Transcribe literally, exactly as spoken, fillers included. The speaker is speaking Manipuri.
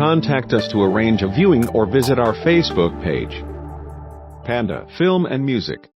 Contact us to arrange a viewing or visit our Facebook page. Panda Film and Music.